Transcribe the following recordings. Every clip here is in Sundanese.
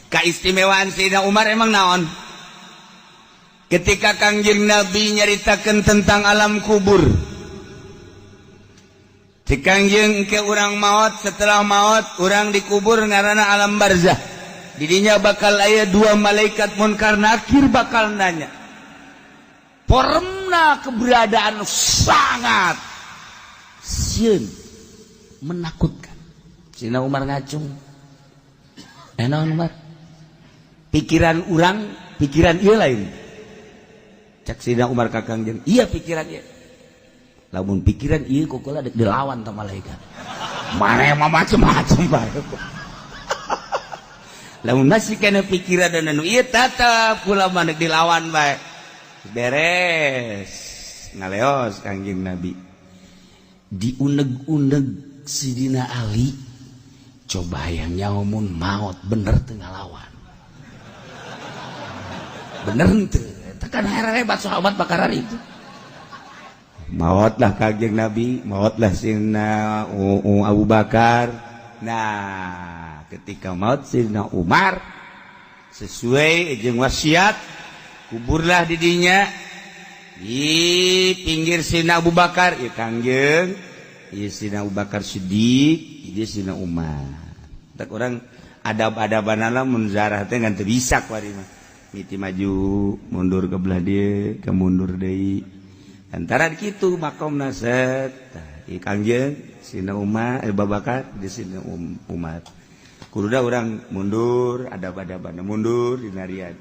Keistimewaan Sayyidina Umar emang naon? Ketika Kangjeng Nabi nyaritakan tentang alam kubur, si Kangjeng ke urang maut, setelah maut urang dikubur ngarana alam barzah. Didinya bakal aya dua malaikat munkar nakir bakal nanya. Formna keberadaan sangat sieun, menakutkan. Sayyidina Umar ngacung. Eh, naon Umar? Pikiran urang, pikiran ieu lain. Cak Sayyidina Umar ka Kangjeng, iya pikiran ieu. Lamun pikiran ieu ku kula dek dilawan ta malaikat. Mana mah macem-macem bae. Lamun masih kena pikiran dan anu ieu tetep kula mah dek dilawan bae. Beres. Ngaleos Kangjeng Nabi. Diuneg-uneg Sidina Ali, coba yang nyawa mun maot bener teu ngalawan. Bener teu? Tekan hebat sahabat bakaran itu. Maotlah Kangjeng Nabi, maotlah Sidina Abu Bakar. Nah, ketika maut Sidina Umar sesuai jeung wasiat, kuburlah didinya di pinggir Sidina Abu Bakar, ya Kangjeng, ieu Sidina Abu Bakar Siddiq, ieu Sidina Umar. Tak orang adab-adaban mun zarah teh ngan teu bisa kuari mah. Miti maju mundur ke belah dieu, ke mundur deui. Antara kitu makomna set. Tah, ieu Kangjeng Sidina Umar, Abu Bakar di Sidina Umar. Kududa urang mundur, adab-adaban mundur dinarian.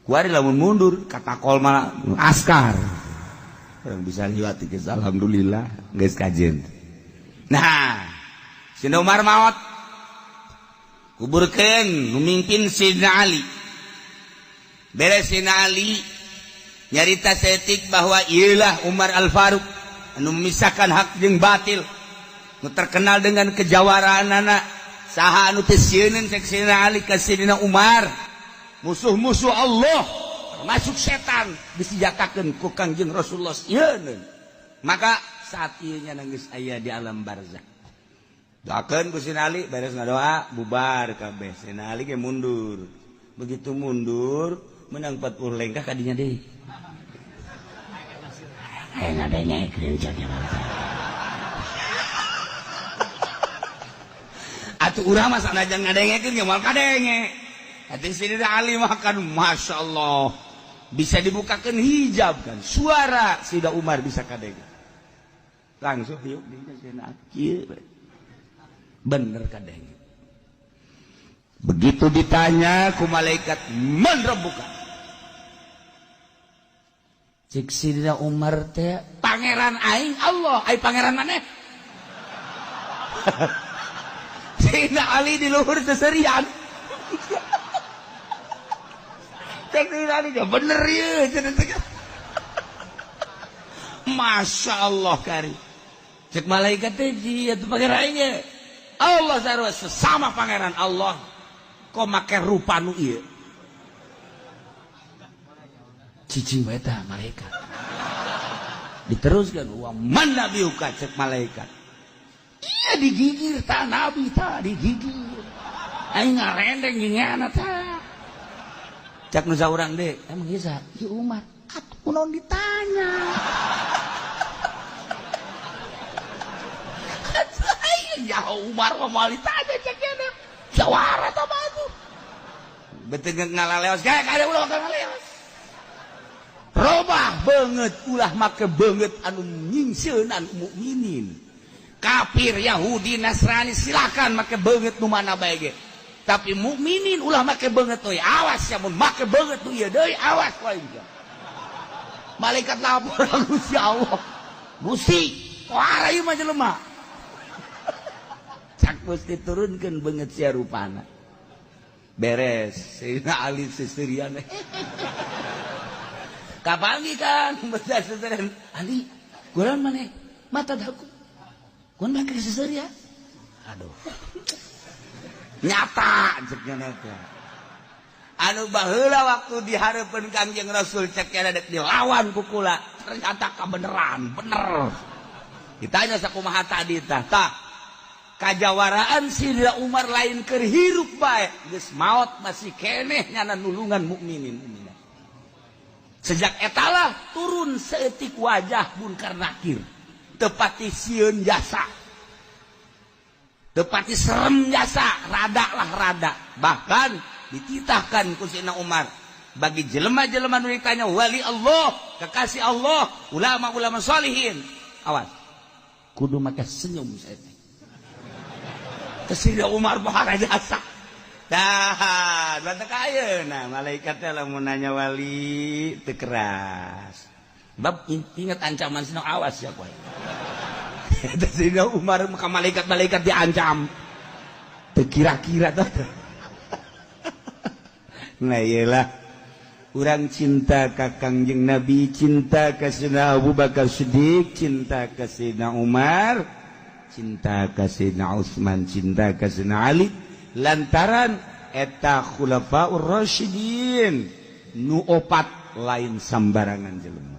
Kuari lamun mundur katakol mah askar. Urang bisa liwat geus alhamdulillah geus kajen. Nah, Sidina Umar maot. Kuburkeun memimpin Sidina Ali. Beres Sidina Ali nyarita setik bahwa ialah Umar Al-Faruq anu memisahkan hak jeung batil. Nu terkenal dengan kejawaraan anak saha anu teu sieun cek Sidina Ali ka Sidina Umar. Musuh-musuh Allah termasuk setan disijatakeun ku Kangjeng Rasulullah sieun. Maka saat ieu nya geus aya di alam barzah. Doakeun ku Sidina Ali, beres ngadoa bubar kabeh. Sidina Ali ge mundur. Begitu mundur menang 40 lengkah kadinya deui. Ayo ngadengekeun cek bangsa. Atuh urang mah sanajan ngadengekeun ge moal kadenge. Atuh Sidina Ali mah kan Masya Allah bisa dibukakeun hijab kan. Suara Sidina Umar bisa kadenge. Langsung yuk dinya Sidina kieu. Bener kadenge. Begitu ditanya ku malaikat man rabbuka? Cek Sidina Umar teh pangeran aing Allah, ai pangeran maneh? Sidina Ali di luhur seserian. Cek Sidina Ali bener ieu cenah. Masya Allah kari. Cek malaikat teh ieu tuh pangeran aing ge. Allah sarua sesama pangeran Allah kok make rupa nu ieu. Cicing bae tah malaikat. Diteruskan wa man nabiyuka cek malaikat. Iya digigir tah nabi tah digigir. Aing ngarendeng gingana tah. Cak nu saurang deui, emang ieu saha? Ieu Umar. Atuh kunaon ditanya. Ya Umar mah moal ditanya cek nya. Jawara tah mah atuh. Beteung ngalaleos gae kade ulah ngalaleos. Robah banget ulah make banget anu nyingsieunan mukminin. Kafir Yahudi Nasrani silakan make banget nu mana bae ge. Tapi mukminin ulah make banget euy. Awas ya mun make banget nu ieu deui awas wae. Malaikat lapor Gusti Allah. Gusti, wah ieu mah jelema. Cak mesti turunkeun beungeut sia rupana. Beres, Sayyidina Ali seserian. Kapangi kan bedas seserian. Ali, kurang maneh? Mata daku. Kuan make seserian. Aduh. Nyata cek nya teh. Anu baheula waktu dihareupeun Kangjeng Rasul cek nya dek dilawan ku kula, ternyata kabeneran, bener. Ditanya sakumaha tadi tah, tah. Kajawaraan Sidina Umar lain keur hirup bae, geus maot masih keneh nyana nulungan mukminin mukminat. Sejak etalah turun saeutik wajah Munkar Nakir, teu pati sieun jasa, teu pati serem jasa, rada lah rada. Bahkan dititahkan ku Sidina Umar bagi jelema-jelema nu ditanya wali Allah, kekasih Allah, ulama-ulama solihin, awas, kudu make senyum. Saya teh Sidina Umar bahara jasa. Dah, batak ayeuna malaikat teh lamun nanya wali teu keras. Bab ingat ancaman sino, awas ya kowe. Sidina Umar maka malaikat-malaikat diancam. Teu kira-kira tuh. Nah, iyalah urang cinta ka Kangjeng Nabi, cinta ka Sayyidina Abu Bakar Siddiq, cinta ka Sayyidina Umar, cinta ka Sayyidina Utsman, cinta ka Sayyidina Ali, lantaran eta khulafaur rasyidin nu opat lain sambarangan jelema.